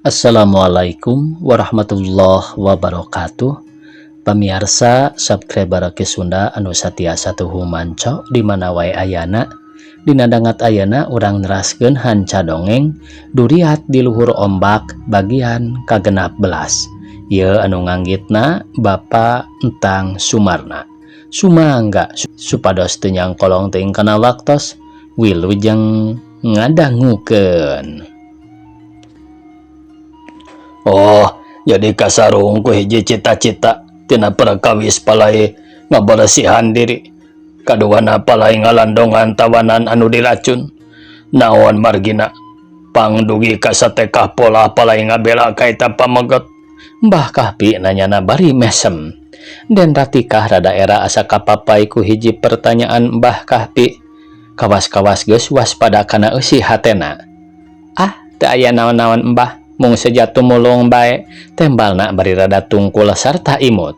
Assalamualaikum warahmatullahi wabarakatuh. Pamiarsa subscriber Ki Sunda anu satiasa tuhu manco di mana wae ayana. Dina dangat ayana urang neraskeun hanca dongeng Duriat di Luhur Ombak bagian ka-16. Ieu anu nganggitna Bapak Entang Sumarna. Sumangga supados teu nyangkolong teuing kana waktos. Wilujeng ngadangukeun. Oh, jadi kasarung ku hiji cita-cita tina perkawis palai ngabersihan diri. Kaduana palai ngalandongan tawanan anu diracun. Naon margina pangdugi ka satekah pola palai ngabela ka eta pameget. Mbah Kahpi nanyana bari mesem. Den Ratikah rada era asa kapapai ku hiji pertanyaan Mbah Kahpi. Kawas-kawas geus waspada kana eusi hatena. Ah, teu aya naon-naon, Mbah, mung seja tumulung bae, tembalna bari rada tungkul sarta imut.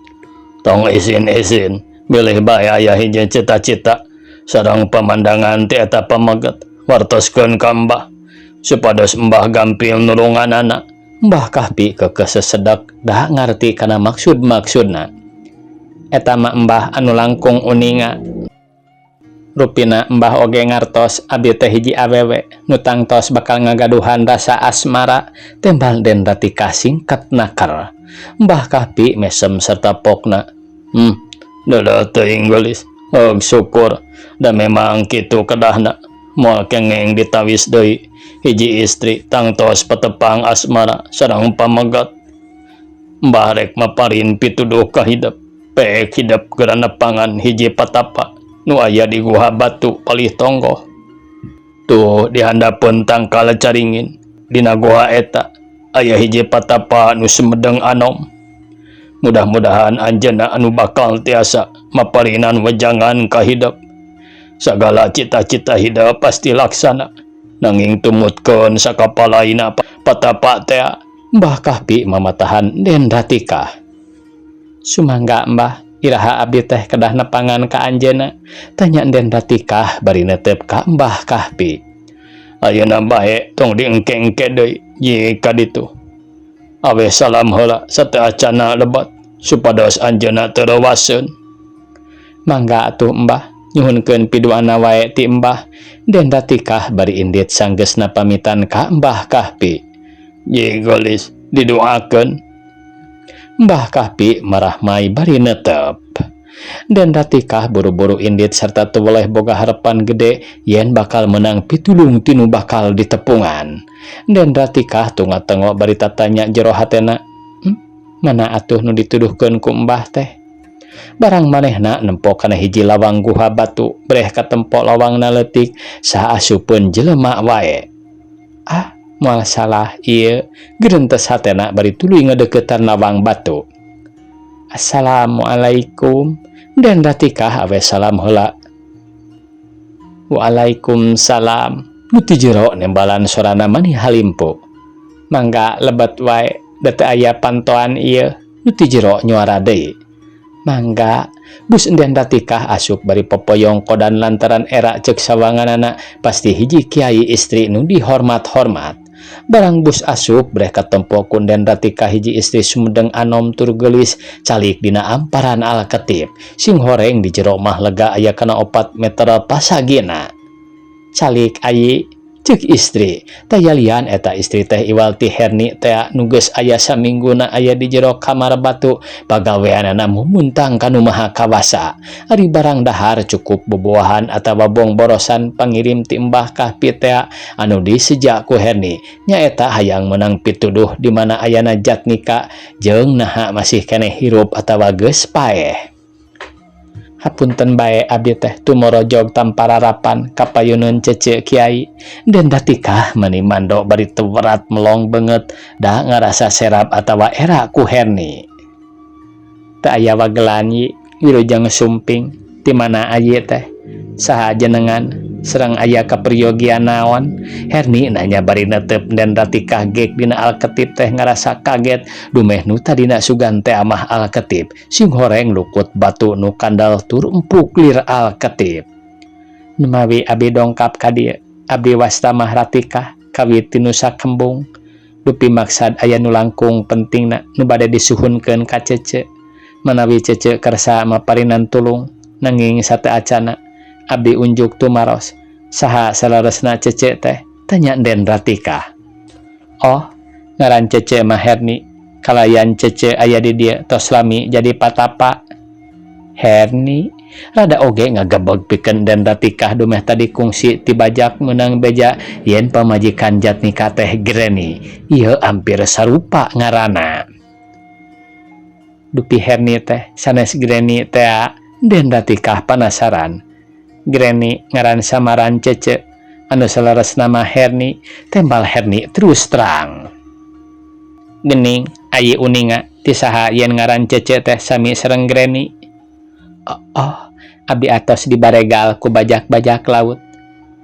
Tong isin-isin, bilih bae aya hiji cita-cita sareng pamandangan ti eta pameget. Wartoskeun ka Mbah supados Mbah gampil nulunganana. Mbah Kahpi keukeuh sesedek da ngarti kana maksud-maksudna. Eta mah Mbah anu langkung uninga. Rupina Mbah oge ngartos abi teh hiji awewe nu tangtos bakal ngagaduhan rasa asmara, tembal Den Ratikah singkat naker. Mbah Kahpi mesem serta pokna. Dadah teuing geulis. Heug, syukur da memang kitu kedahna. Moal kengeng ditawis deui hiji istri tangtos patepang asmara sareng pamegat. Mbah rek maparin pituduh ka hidep. Pek hidep geura nepangan hiji patapa nu aya di guha batu palih tonggoh. Tuh, di handapeun tangkal caringin dina guha eta aya hiji patapa nu sumedeng anom. Mudah-mudahan anjeunna anu bakal tiasa maparinan wejangan ka hidep. Sagala cita-cita hidep pasti laksana. Nanging tumutkeun sakapalaina patapa tea. Mbah Kahpi mamatahan Den Ratikah. Sumangga, Mbah, iraha abdi teh kedah nepangan ka anjeunna? Tanya Den Ratikah bari netep ka Mbah Kahpi. Ayeuna bae, tong diengke-engke deui ji ka ditu. Aweh salam heula sateuacana lebat supados anjeunna teu rewaseun. Mangga atuh, Mbah, nyuhunkeun piduana wae ti Mbah, Den Ratikah bari indit sanggeusna pamitan ka Mbah Kahpi. Ji geulis, didoakeun. Mbah Kahpi marahmai bari netep. Den Ratikah buru-buru indit serta teu weleh boga harapan gede yen bakal menang pitulung tinu bakal ditepungan. Den Ratikah tunga-tengok bari tatanya jero hatena, Mana atuh nu dituduhkeun ku Mbah teh?" Barang manehna nempo kana hiji lawang guha batu, breh katempo lawangna leutik saasupeun jelema wae. Ah, moal salah ieu, gerentes hatena bari tuluy ngadeukeutan lawang batu. Assalamualaikum. Den Ratikah awe salam heula. Waalaikumsalam. Nu ti jero nembalan sorana mani halimpu. Mangga lebet wae, da teu aya pantoan ieu. Nu ti jero nyuara deui. Mangga. Bus Den Ratikah asup bari popoyong kodan lantaran era ceuk sawanganana pasti hiji kiai istri nu dihormat-hormat. Barang bus asup, breh katempo ku Den Ratikah hiji istri sumedeng anom tur geulis calik dina amparan alketip. Sing horeng di jero mah lega aya kana 4 meter pasagina. Calik ayi, cek istri. Tayalian eta istri teh iwal ti Herni tea nu geus aya samingguna aya di jero kamar batu, pagaweanana mumuntang ka Nu Maha Kawasa. Ari barang dahar cukup bubuahan atawa bongborosan pangirim ti Mbah Kahpi tea anu diseja ku Herni, nyaeta hayang menang pituduh di mana ayana Jatnika jeung naha masih keneh hirup atawa geus paeh. Hapunten bae, abdi teh tumorojog tanpa rarapan kapayuneun cece kiai. Den Ratikah mani mando bari teuwerat melong beungeut da ngarasa serap atawa era ku Herni. Teu aya wagelan yi, wilujeng sumping. Ti mana ayi teh? Saha jenengan? Sareng aya kaperyogian naon? Herni nanya bari netep. Den Ratikah gek dina alketip teh ngarasa kaget dumeh nu tadina sugan teh amah alketip. Sing horeng lukut batu nu kandal tur empuk lir alketip. Numawi abi dongkap ka dieu, abdi wasta mah Ratikah kawit ti Nusa Kembung. Dupi maksad aya nu langkung pentingna nu bade disuhunkeun ka Cece. Manawi Cece kersa maparinan tulung nanging sateuacana abdi unjuk tumaros. Saha saleresna Cece teh? Tanya Den Ratika. Oh, ngaran Cece mah Herni. Kalayan Cece aya di dieu tos lami jadi patapa. Herni rada oge ngagebeg pikeun Den Ratikah dumeh tadi kungsi ti bajak meunang beja yen pamajikan Jatnika teh Granny. Ieu ampir sarupa ngaranna. Dupi Herni teh sanes Granny tea? Den Ratikah panasaran. Granny ngaran samaran Cece, anu saleresna mah Herni, tembal Herni terus terang. Gening ayi uninga ti saha yen ngaran Cece teh sami sareng Granny? Oh, abdi atos dibaregal ku bajak-bajak laut.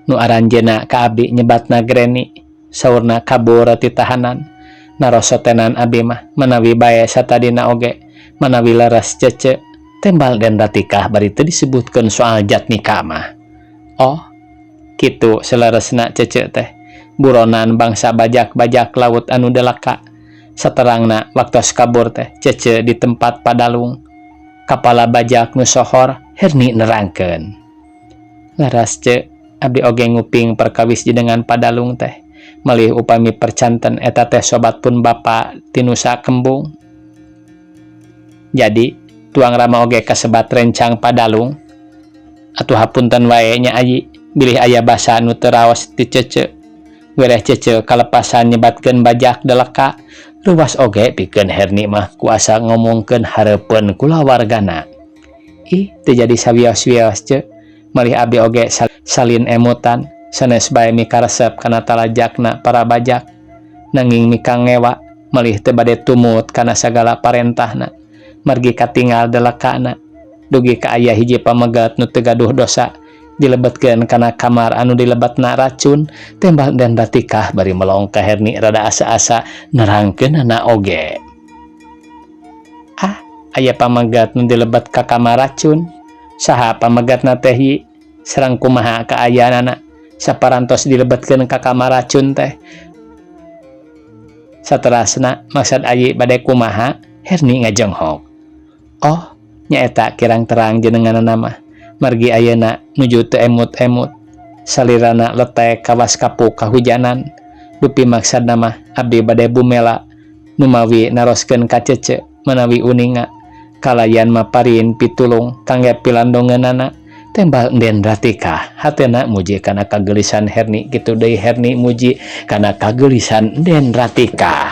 Nu aranjeuna ka abdi nyebatna Granny, saurna kabur ti tahanan. Narosotenan abdi mah manawi bae satadina oge manawi leres Cece, tembal Den Ratikah bari teu disebutkeun soal Jatnika mah. Oh, kitu saleresna Cece teh buronan bangsa bajak-bajak laut anu delaka. Saterangna waktos kabur teh Cece di tempat padalung kapala bajak nu sohor, Herni nerangkeun. Leres Ce, abdi oge nguping perkawis jenengan padalung teh. Malih upami percanten eta teh sobat pun bapa ti Nusa Kembung. Jadi tuang rama oge kasebat rencang padalung. Atuh hapunten wae nya ayi, bilih aya basa nu teu raos ti Cece. Wereh Cece kalepasan nyebatkeun bajak deleka. Ruas oge pikeun Herni mah kuasa ngomongkeun hareupeun kulawargana. Ih, teu jadi sawios-wios Ce. Malih abdi oge salin emutan sanes bae mikaresep kana talajakna para bajak. Nanging mikangewa malih teu bade tumut kana sagala parentahna. Margi katingal delekana. Dugi ka aya hiji pamegat nu teu gaduh dosa dilebetkeun kana kamar anu dilebetna racun, tembal Den Ratikah bari melong ka Herni rada asa-asa nerangkeunana oge. Ah, aya pamegat nu dilebet ka kamar racun. Saha pamegatna teh yi? Sareng kumaha kaayaanana saparantos dilebetkeun ka kamar racun teh? Saterasna maksad ayi bade kumaha? Herni ngajonghok. Oh, nyaeta kirang terang jenenganana mah. Margi ayeuna nuju teu emut-emut. Salirana letek kawas kapuk kahujanan. Dupi maksadna mah abdi bade bumela numawi naroskeun ka Cece manawi uninga kalayan maparin pitulung kangge pilandongeunana, tembal Den Ratika hatena muji kana kagelisan Herni, kitu deui Herni muji kana kagelisan Den Ratika.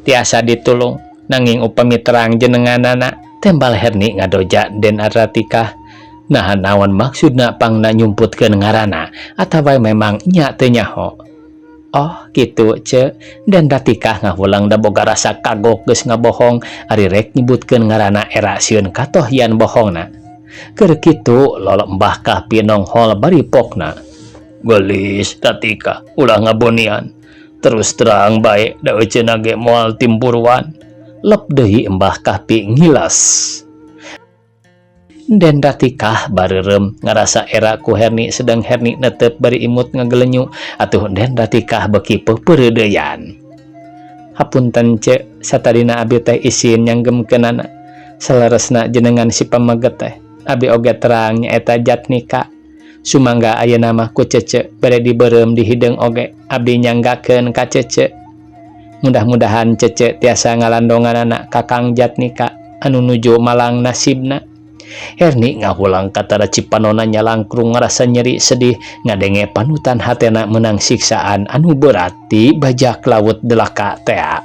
Tiasa ditulung nanging upami terang jenenganana, tembal Herni ngadoja Den Ratika. Nah, naon maksudna pangna nyumputkeun ngaranna atawa memang nya teu nyaho? Oh, gitu Ce, Den Ratika ngahulang da boga rasa kagok geus ngabohong ari rek nyebutkeun ngaranna era sieun katoh yan bohongna. Keur kitu lolok Mbah Kahpi nonghol bari pokna. Gelis Ratika, ulah ngabonian. Terus terang bae da euceuna ge moal timburuan. Lep deui Mbah Kahpi ngilas. Den Ratikah bareureum ngarasa era ku Herni sedang Herni netep bari imut ngagelenyu atuh Den Ratikah beuki peupeureudeyan. Hapunten Ce, satadina abi teh isin nyanggemkeunana. Saleresna jenengan si pameget teh abi oge terang nyaeta Jatnika. Sumangga ayeuna mah ku Cece bade dibeureum dihideung oge abdi nyanggakeun ka Cece. Mudah-mudahan Cece tiasa ngalandonganana ka Kang Jatnika anu nuju malang nasibna. Herni ngahulang katara cipanona nyalangkrung ngarasa nyeri sedih ngadenge panutan hatena menang siksaan anu berat ti bajak laut delaka tea.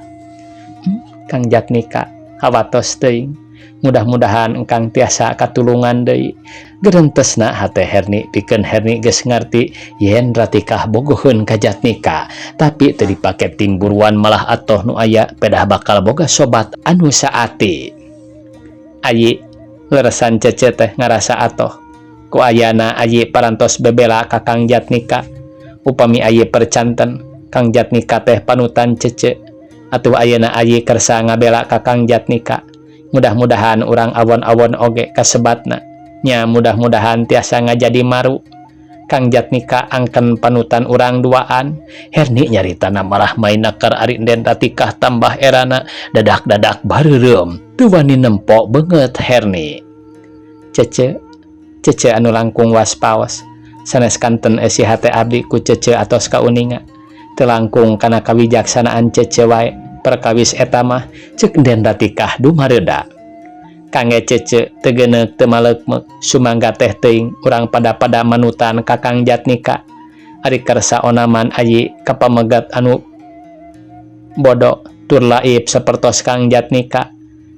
Kang Jatnika hawatos teuing, mudah-mudahan engkang tiasa katulungan deui, gerentesna hate Herni pikeun Herni geus ngarti yen Ratikah bogoheun ka Jatnika tapi teu dipake timburuan malah atoh nu aya pedah bakal boga sobat anu saati. Ayi, leresan Cece teh ngarasa atoh ku ayana ayi parantos bebela ka Kang Jatnika. Upami ayi percanten Kang Jatnika teh panutan Cece, atuh ayeuna ayi kersa ngabela ka Kang Jatnika. Mudah-mudahan urang awon-awon oge kasebatna nya, mudah-mudahan tiasa ngajadi maru. Kang Jatnika angken panutan urang duaan. Herni nyaritana marah main nakar ari Den Ratikah tambah erana dadak-dadak bareureum teu wani nempo beungeut Herni. Cece, Cece anu langkung waspaos. Sanes kanten esi hate abdi ku Cece atos kauninga. Teu langkung kana kawijaksanaan Cece wae perkawis eta mah, ceuk Den Ratikah dumareuda. Kangge Cece teu geuneuk teu maleukmeuk sumangga teh teuing urang pada-pada manutan ka Kang Jatnika. Ari kersa onaman ayi ka pamegat anu bodo tur laib sapertos Kang Jatnika.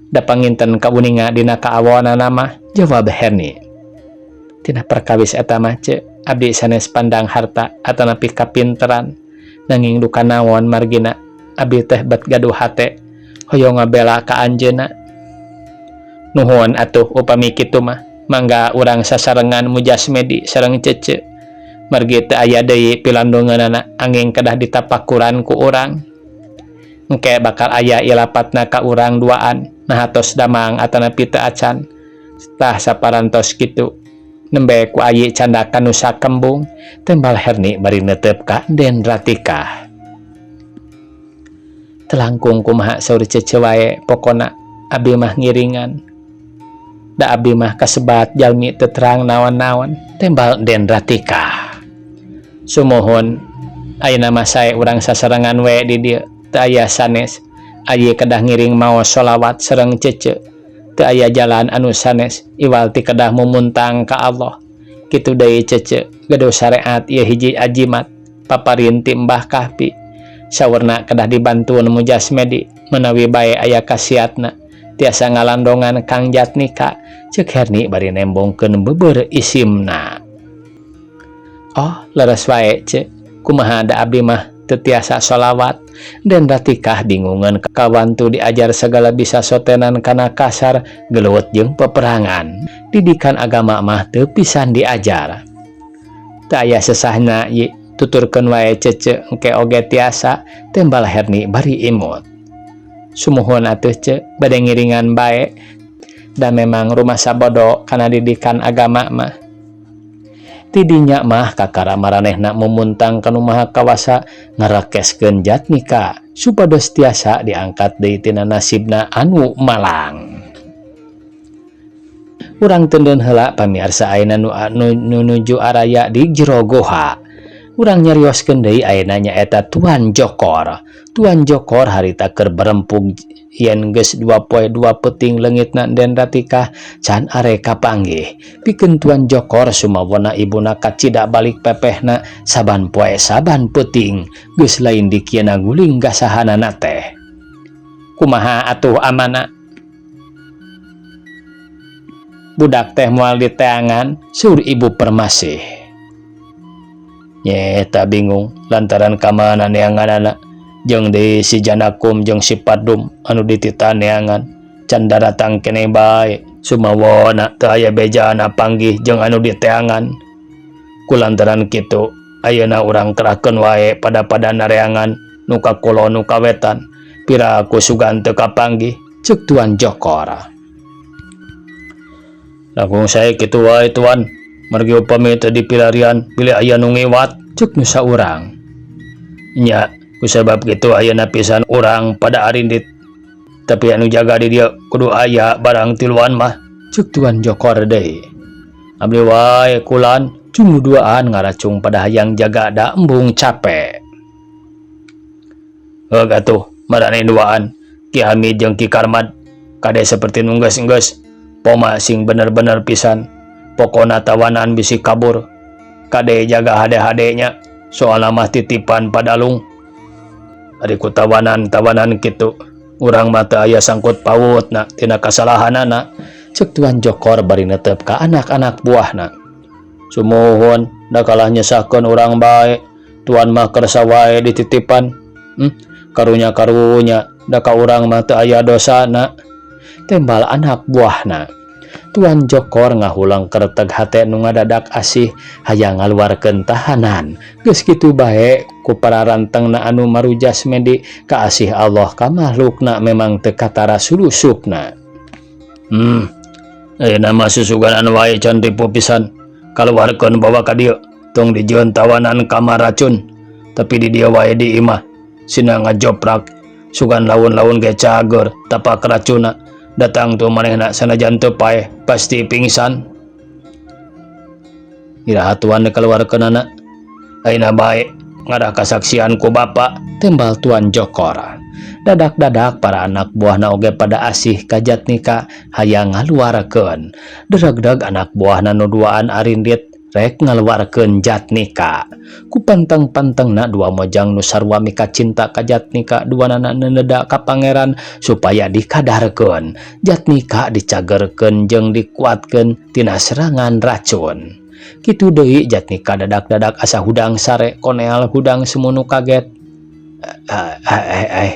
Da panginten kauninga dina kaawonana mah, jawab Herni. Tina perkawis eta mah, Ce, abdi sanes pandang harta atanapi kapinteran, nanging duka naon margina abdi teh bet gaduh hate hoyong ngabela ka anjeunna. Nuhun atuh upami kitu mah, mangga urang sasarengan Mujasmedi sareng Cece. Margi teu aya deui pilandungeunana anging kedah ditapakuran ku urang. Engke bakal aya ilapatna ka urang duaan, nah tos damang atanapi teu acan. Tah saparantos kitu. Nembe ku ayi candakan nu sakembung, tembal Herni bari neuteup ka Den Ratikah. Teu langkung kumaha saur Cece wae, pokona abdi mah ngiringan. Da abdi mah kasebat jalmi teu terang naon-naon, tembal Den Ratikah. Sumuhun, ayeuna mah sae urang sasarengan we di dieu, teu aya sanes. Ayi kedah ngiring maos sholawat sareng Cece. Teu aya jalan anu sanes iwal ti kedah mumuntang ka Allah. Kitu deui Cece, gaduh syariat ieu hiji ajimat paparin ti Mbah Kahfi. Saurna kedah dibantuan Mujasmedi menawi bae aya kasiatna tiasa ngalandongan Kang Jatnika, ceuk Herni bari nembongkeun beubeureuh isimna. Oh, leres wae, Ce. Kumaha da abdi mah teu tiasa sholawat. Den Ratikah bingungan kawantu diajar segala bisa sotenan kana kasar gelut jeung peperangan. Didikan agama mah teu pisan diajar. Teu aya sesahna ye, tuturkeun wae Cece, engke oge tiasa, tembal Herni bari imut. Sumuhun atuh, Ce, bade ngiringan bae. Da memang rumasa bodo kana didikan agama mah. Tidinya mah kakara maranehna mumuntang ka Nu Maha Kawasa ngarekeskeun Jatnika supados tiasa diangkat deui tina nasibna anu malang. Urang teundeun heula pamiarsa, ayeuna nu nuju araya di jero goha. Urang nyarioskeun deui ayeuna nyaeta Tuan Jokor. Tuan Jokor harita keur berempug yen geus 2 poe 2 peuting leungitna Den Ratikah can are kapanggih. Pikeun Tuan Jokor sumawona ibuna kacida balik pepehna saban poe saban peuting geus lain dikieuna guling gasahanana teh. Kumaha atuh amana? Budak teh moal diteangan, saur Ibu Permasih. Nyeta bingung lantaran kamana neanganana jeung deui si Janakum jeung si Padum anu dititah neangan can daratang keneh bae. Sumawona teu aya bejana panggih jeung anu diteangan. Kulantaran kitu ayeuna urang kerahkeun wae pada-pada nareangan nu ka kulon nu ka wetan, piraku sugan teu kapanggih, ceuk Tuan Jokor. Langkung sae kitu wae, Tuan, margi upami teu dipilarian bilih aya nu ngiwat, ceuk nu saurang. Nya, kusabab kitu ayeuna pisan urang pada arindit, tapi anu jaga di dieu kudu aya barang tiluan mah, ceuk Tuan Jokor deui. Abdi wae kulan, cung nu duaan ngaracung pada hayang jaga da embung cape. Heug atuh maraneh duaan, Ki Hamid jeung Ki Karmad, kade seperti nu geus-geus poma sing bener-bener pisan. Pokona tawanan bisi kabur, kade jaga hade-hade nya, soalna mah titipan padalung. Ari ku tawanan-tawanan kitu urang mah teu aya sangkut pautna tina kasalahanana, ceuk Tuan Jokor bari netep ka anak-anak buahna. Sumuhun, da kalah nyesahkeun urang bae, Tuan mah kersa wae dititipan. Karunya-karunya da ka urang mah teu aya dosana, tembal anak buahna. Tuan Jokor ngahulang kerteg hate nu ngadadak asih hayang ngaluarkeun tahanan. Geus kitu bae ku pararantengna anu marujas medi kaasih Allah ka makhlukna memang teu katara sulusupna. Ayeuna mah susuganan wae can ripuh pisan, kaluarkeun bawa ka dieu. Tong dijieun tawanan kamar racun, tapi di dieu wae di imah sina ngajoprak sugan laun-laun ge cager tapak racunna datang tuh manehna sanajan teu paeh pasti pingsan. Iraha tuan dikeluarkeunana? Ayeuna bae ngarah kasaksian ku bapa, timbal Tuan Jokor. Dadak-dadak para anak buahna oge pada asih ka Jatnika hayang ngaluarkeun. Deregdeg anak buahna nu duaan arindit rek ngaluarkeun Jatnika. Ku panteng-pantengna dua mojang nu sarua mika cinta ka Jatnika, duanana neuneda ka pangeran supaya dikadarkeun. Jatnika dicagerkeun jeung dikuatkeun tina serangan racun. Kitu deui Jatnika dadak-dadak asa hudang sare koneal hudang semunu kaget. Eh eh eh,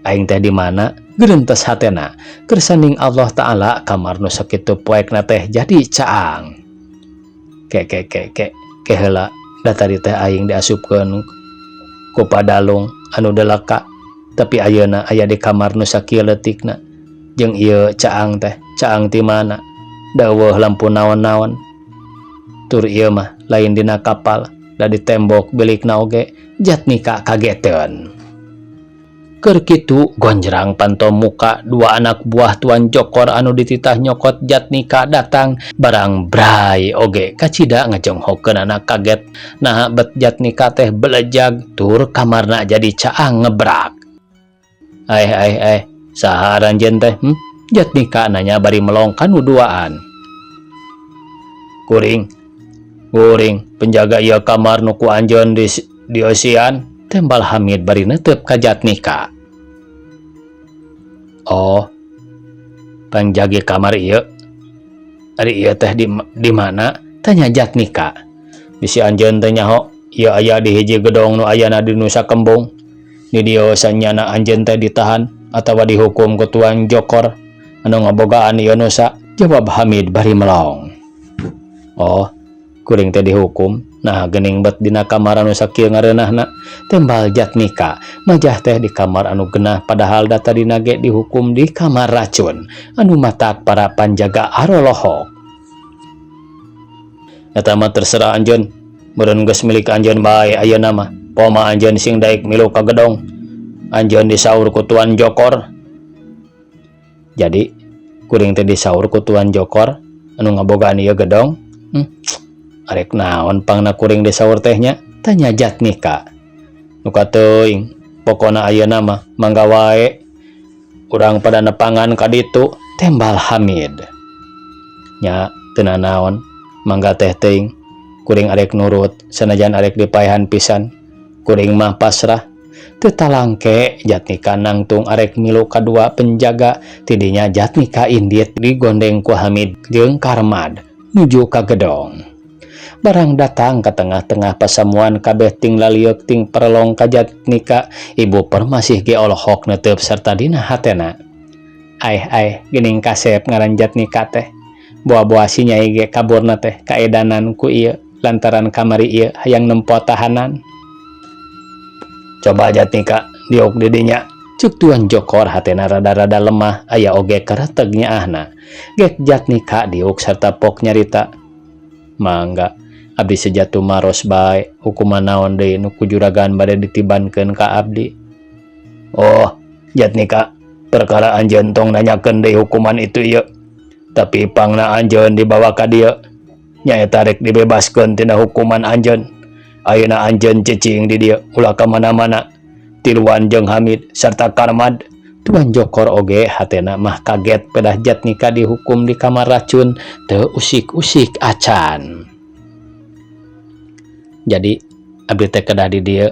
aing teh di mana? Gerentes hatena. Kersaning Allah Ta'ala kamar nu sakitu poekna teh jadi caang. Ke ke ke ke ke heula, da tadi teh aing diasupkeun ku padalung anu delaka, tapi ayeuna aya di kamar nu sakieu leutikna, jeung ieu caang teh caang ti mana, da euweuh lampu naon-naon, tur ieu mah lain dina kapal, da di tembok bilikna oge. Jatnika kageteun. Keur kitu gonjrang panto muka dua anak buah Tuan Jokor anu dititah nyokot Jatnika datang barang bray oge kacida ngajonghokeun anak kaget nah bet Jatnika teh belejag tur kamarna jadi caang ngebrak. "Eh eh eh, saha aranjeun teh, Jatnika nanya bari melong kanu duaan. "Kuring, kuring penjaga ieu kamar nu ku anjeun di dieusian," tembal Hamid bari netep ka Jatnika. "Oh, panjagi kamar ieu. Ari ieu teh di mana?" tanya Jatnika. "Bisi anjeun teh nyaho, ieu aya di hiji gedong nu ayana di Nusa Kembung. Di dieu sanyana anjeun teh ditahan atawa dihukum ku Tuan Jokor anu ngabogaan ieu nusa," jawab Hamid bari melong. "Oh, kuring teh dihukum. Nah, gening bet dina kamar anu sakieu ngareunahna," tembal Jatnika. Majah teh di kamar anu genah, padahal data dina ge dihukum di kamar racun anu matak para panjaga arolohok. "Eta mah terserah anjeun. Meureun geus milik anjeun bae ayeuna mah. Poma anjeun sing daek milu ka gedong. Anjeun disaur ku Tuan Jokor." "Jadi kuring teh disaur ku Tuan Jokor anu ngabogaan ieu gedong? Arek naon pangna kuring disaur teh nya?" tanya Jatnika. "Nu kateuing, pokona ayeuna mah mangga wae urang pada nepangan ka ditu," tembal Hamid. "Nya teu nanaon, mangga teh teuing. Kuring arek nurut sanajan arek dipaehan pisan. Kuring mah pasrah." Teu talangke Jatnika nangtung arek milu kadua penjaga. Tidinya Jatnika indit digondeng ku Hamid jeung Karmad nuju ka gedong. Barang datang ke tengah-tengah pasamuan, kabeh ting lalieuk ting perlong ka Jatnika. Ibu Permasih ge olohok netep serta dina hatena, "Aeh aeh, geuning kasep ngaran Jatnika teh. Boa-boa si nyai ge kaburna teh kaedanan ku ieu lantaran kamari ieu hayang nempo tahanan." "Coba Jatnika diuk di dinya," cuk Tuan Jokor, hatena rada-rada lemah, aya oge kereteg nyaahna. Gek Jatnika diuk serta pok nyarita, "Mangga, abdi seja tumaros bae hukuman naon deui nu ku juragan bade ditibankeun ka abdi." "Oh, Jatnika, perkara anjeun tong nanyakeun deui hukuman itu ieu. Tapi pangna anjeun dibawa ka dieu nyaeta rek dibebaskeun tina hukuman anjeun. Ayeuna anjeun cicing di dieu, ulah ka mana-mana. Tiluan jeung Hamid serta Karmad." Tuan Jokor oge hatena mah kaget pedah Jatnika dihukum di kamar racun teu usik-usik acan. "Jadi abdi teh kedah di dieu?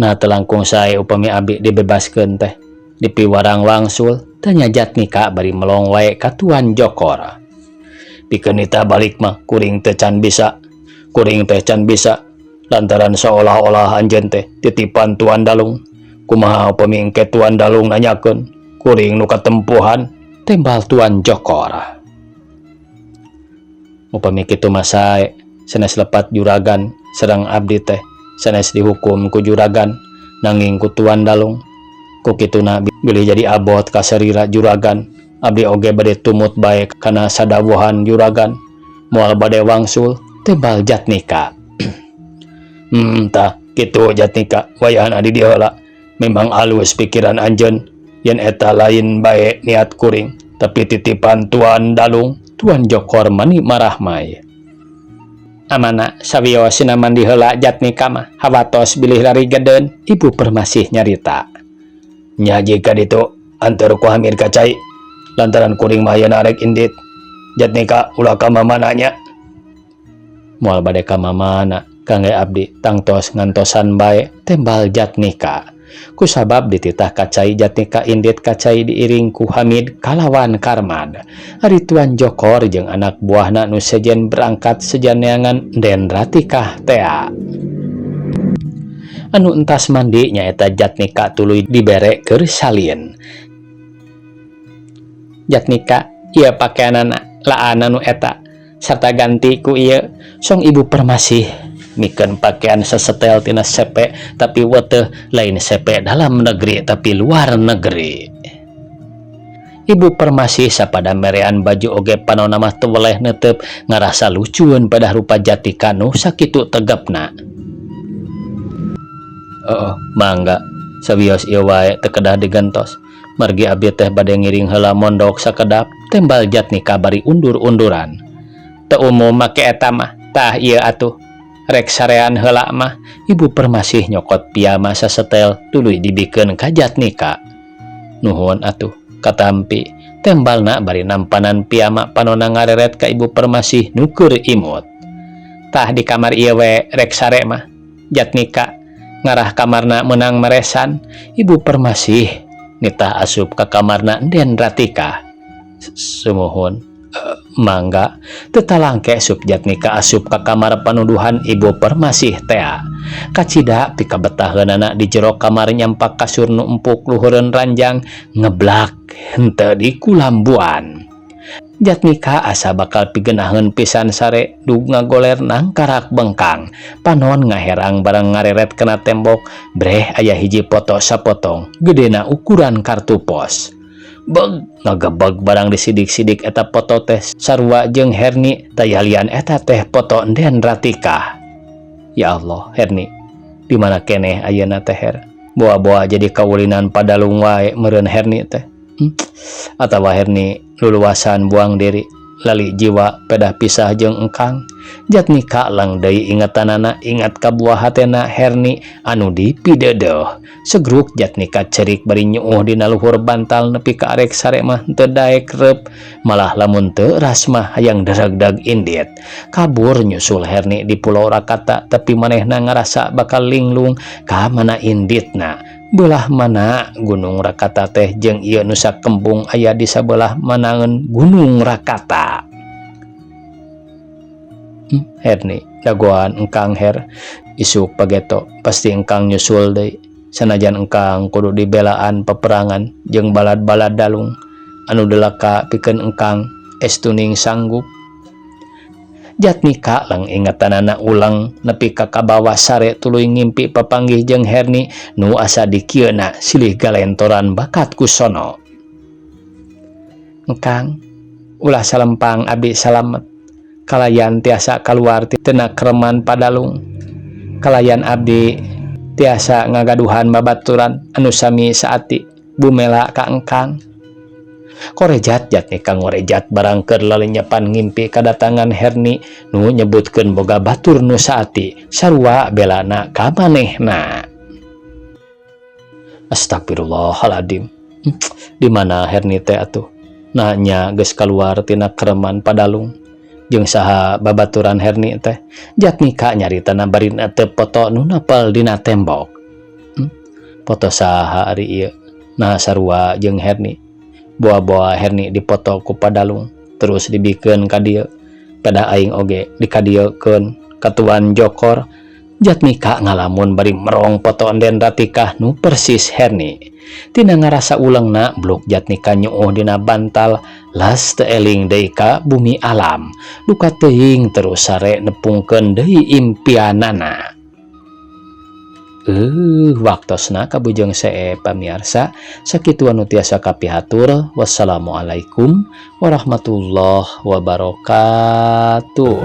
Nah, teu langkung sae upami abdi dibebaskeun teh dipiwarang wangsul?" tanya Jatnika bari melong wae ka Tuan Jokor. "Pikeun nitah balik mah kuring teh can bisa. Kuring teh can bisa lantaran seolah-olah anjeun teh titipan Tuan Dalung. Kumaha upami engke Tuan Dalung nanyakeun, kuring nu katempuhan?" timbal Tuan Jokor. "Upami kitu mah sae, sanes lepat juragan sareng abdi teh sanes dihukum ku juragan, nanging ku Tuan Dalung. Ku kituna bilih jadi abot kasarira juragan, abdi oge bade tumut bae kana sadawuhan juragan, moal bade wangsul," timbal Jatnika. Hmm tah kitu Jatnika wayahna di dieu heula. Memang alus pikiran anjeun yen eta lain bae niat kuring tapi titipan Tuan Dalung. Tuan Jokor mani marahmai. Amana sawiosna mandi heula Jatnika mah hawatos bilih larigedeun, Ibu Permasih nyarita. Nya jika ditu anteur ku Hamid ka cai lantaran kuring mah ayeuna rek indit. Jatnika ulah ka mamana nya. Moal bade ka mamana kangge abdi tangtos ngantosan bae, tembal Jatnika. Kusabab dititah ka cai Jatnika indit ka cai diiring ku Hamid kalawan Karmad. Ari Tuan Jokor jeung anak buahna nu sejen berangkat sejan neangan Den Ratikah tea. Anu entas mandi nyaeta Jatnika tuluy dibere keur salin. Jatnika ieu pakeanana laan anu eta sarta ganti ku ieu, song Ibu Permasih mikeun pakean sasetel tina sepe tapi weteh lain sepe dalam negeri tapi luar negeri. Ibu Permasih sapada merean baju oge panonna mah teu weleh neuteup ngarasa lucueun pada rupa Jatnika nu sakitu tegepna. Heeh, mangga sawios ieu wae teu kedah digentos. Margi abdi teh bade ngiring heula mondok sakedap, tembal Jatnika bari undur-unduran. Teu umum make eta mah, tah ieu atuh. Rek sarean heula mah, Ibu Permasih nyokot piyama sasetel tuluy dibikeun ka Jatnika. Nuhun atuh, katampi, tembalna bari nampanan piyama panonna ngareret ka Ibu Permasih nu keur imut. Tah di kamar ieu we rek sare mah, Jatnika ngarah kamarna meunang meresan, Ibu Permasih nitah asup ka kamarna Den Ratika. Sumuhun. Mangga teu talangke sup Jatnika asup ka kamar panuduhan Ibu Permasih tea. Kacida pikabetaheunana di jero kamar nyampak kasur nu empuk luhureun ranjang ngeblak henteu dikulambuan. Jatnika asa bakal pigenaheun pisan sare dug ngagoler nangkarak bengkang. Panon ngaherang barang ngareret kana tembok breh aya hiji foto sapotong gedena ukuran kartu pos. Beg ngagebeg barang disidik-sidik eta foto teh sarua jeung Herni tayalian eta teh foto Den Ratika. Ya Allah, Herni di mana keneh ayeuna teh her? Boa-boa jadi kaulinan padalung wae meureun Herni teh. Atawa Herni luluasan buang diri lali jiwa pedah pisah jeung engkang. Jatnika lang deui ingetanana ingat ka buah hatena Herni anu dipidedeuh. Segruk Jatnika cerik bari nyuuh dina luhur bantal nepi ka arek sare mah teu daek reup malah lamun teu ras mah hayang daregdag indit. Kabur nyusul Herni di Pulau Rakata tapi manehna ngarasa bakal linglung ka mana inditna. Belah mana Gunung Rakata teh jeung ieu Nusa Kembung aya di sabelah manaeun Gunung Rakata. Herni dagoan engkang her isuk pageto pasti engkang nyusul deui sanajan engkang kudu dibelaan peperangan jeung balad-balad dalung anu delaka pikeun engkang estuning sanggup. Jatnika lang ingetanana ulang nepi ka kabawa sare tuluy ngimpi papanggih jeung Herni nu asa dikieuna silih galentoran bakat kusono. Engkang ulah salempang abdi salamet kalayan tiasa kaluar tina kreman padalung kalayan abdi tiasa ngagaduhan babaturan anu sami saati bumela ka engkang. Korejat Jatnika ngorejat barang keur lalenyepan ngimpi kadatangan Herni nu nyebutkeun boga batur nu saati sarua belana ka manehna. Astagfirullahaladzim. Di mana Herni teh atuh? Nanya geus kaluar tina kreman padalung. Jeung saha babaturan Herni teh? Jatnika nyaritana bari teu foto nu napel dina tembok. Foto saha ari ieu? Nah sarua jeung Herni. Boa-boa Herni dipoto ku padalung terus dibikeun ka dieu. Pedah aing oge dikadiekeun ka Tuan Jokor. Jatnika ngalamun bari merong foto Den Ratikah nu persis Herni. Tina ngarasa ulengna bluk Jatnika nyuuh dina bantal las teu eling deui ka bumi alam. Duka teuing terus sare nepungkeun deui impianana. Waktosna kabujeng see pamiarsa sakitu anu tiasa kapihatur. Wassalamualaikum warahmatullahi wabarakatuh.